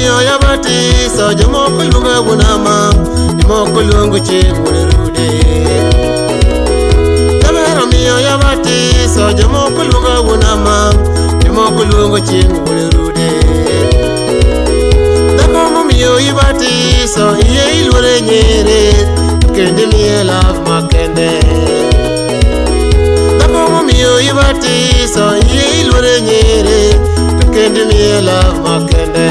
omiyo ya batiso jomoko luonga wuon ama jomoko luongo chieng' wuon rude. Jaber omiyo ya batiso jomoko luonga wuon ama jomoko luongo chieng' wuon rude. Dhako momiyo ibatiso iye iluore nyere kendo imiye love makende. Dhako momiyo ibatiso iye iluore nyere to kendo imiye love makende.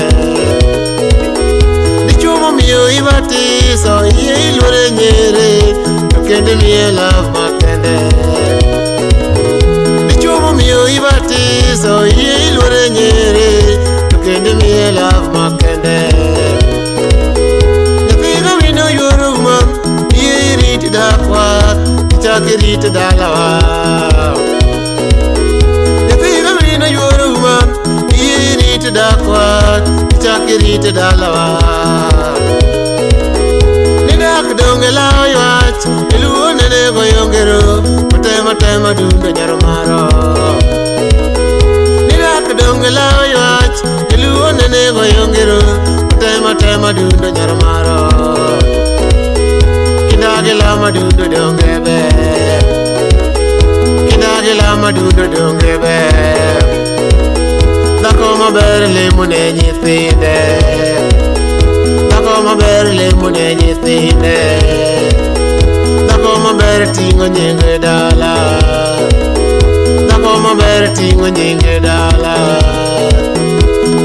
Dichuo momiyo ibatiso iye iluore nyere to kendo imiye love makende. Dichuo momiyo ibatiso iye iluore nyere to kendo imiye love makende. Nyathi kawino yuoro uma iye irit dakwa ichak irit dalawa. Nyathi kawino yuoro uma iye irit dakwa ichak irit dalawa. Nidak donge lawo ywach iluo nene goyo ngero otema tema dundo nyaro maro. Nidak donge lawo ywach iluo nene goyo ngero otema tema dundo nyaro maro. Kindagi lama dundo donge ber. Kindagi lama dundo donge ber. Dhako maber lemo ne nyithinde. Dhako maber lemo ne nyithinde. Dhako maber ting'o nyinge dala. Dhako maber ting'o nyinge dala.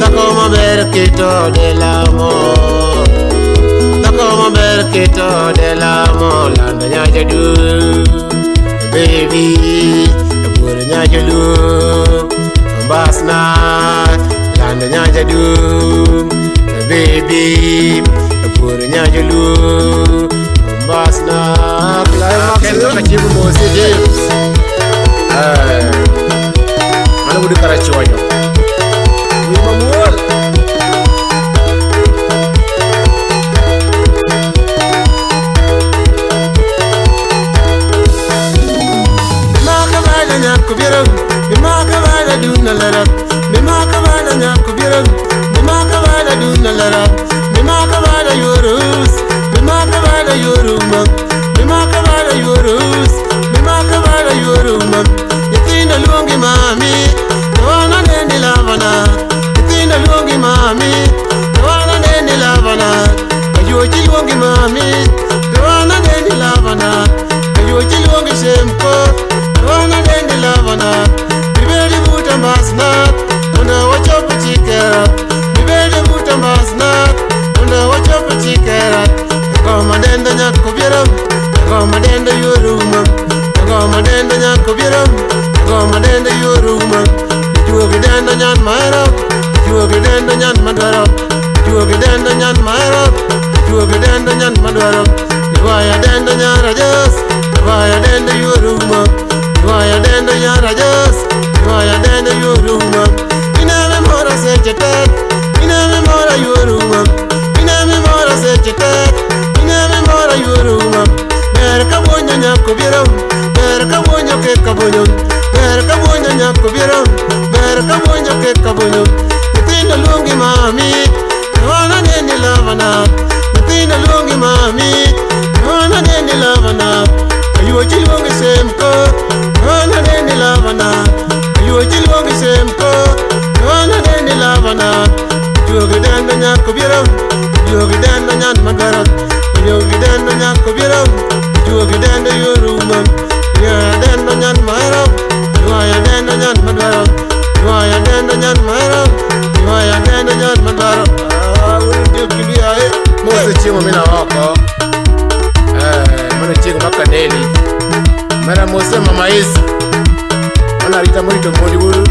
Dhako maber keto ode lamo. Dhako maber keto ode lamo. Lando nyajadu baby buoro nyajaluo Mombasa lando nyajadu baby buoro nyajaluo Mombasa. Ken kaka chiemo mosi James. Eh. Mano wuod Karachuonyo. Wuoyi mamuol. Maka bana nyako biro, maka bana duna lara, maka bana nyako biro, maka bana duna lara, maka bana yorus, maka bana yoruma, maka bana yorus, maka bana yoruma. Nyithindo luongi mami, to an aneni lavana. Nyithindo luongi mami, to an aneni lavana. Ayuochi luongi mami, to an aneni lavana. Ayuochi luongi shemko, to an aneni lavana. Bibedi buta mbasna, mondo wachop chikera. Bibedi buta mbasna, mondo wachop chikera. Ngoma dendo nyako biero, ngoma dendo yoruma. Ngoma dendo nyako biero, ngoma dendo yoruma. Juogi dendo nyan mahero, juogi dendo nyan madwaro. Juogi dendo nyan mahero, juogi dendo nyan madwaro. Iwaya dendo nyara jos, iwaya dendo yoruma. Iwaya dendo nyara jos, iwaya dendo yoruma. Iname mora seche tek, iname mora yoruma. Iname mora seche tek, iname mora yoruma. Ber ka nyako biro, ber ka wuonyo ke kabonyo, ber ka wuonyo nyako biro, ber ka wuonyo ke kabonyo. Nyithindo luongi mami, to an aneni lavana. Nyithindo luongi mami, to an aneni lavana. Ayuochi luongi semko, to an aneni lavana. Ayuochi luongi semko, to an aneni lavana. Juogi dendo nyako biro, juogi dendo nyan madwaro. Juogi dendo nyako biro, juogi dendo yoruma. Yuaya dendo nyan mahero, yuaya dendo nyan madwaro. Yuaya dendo nyan mahero, yuaya dendo nyan madwaro. Ah, wuod Jokilia eh. Mose chiemo mina oko. Eh, mano chieng' makaneli. Mara mose mama Yesu. Mano arita morito mondi wuod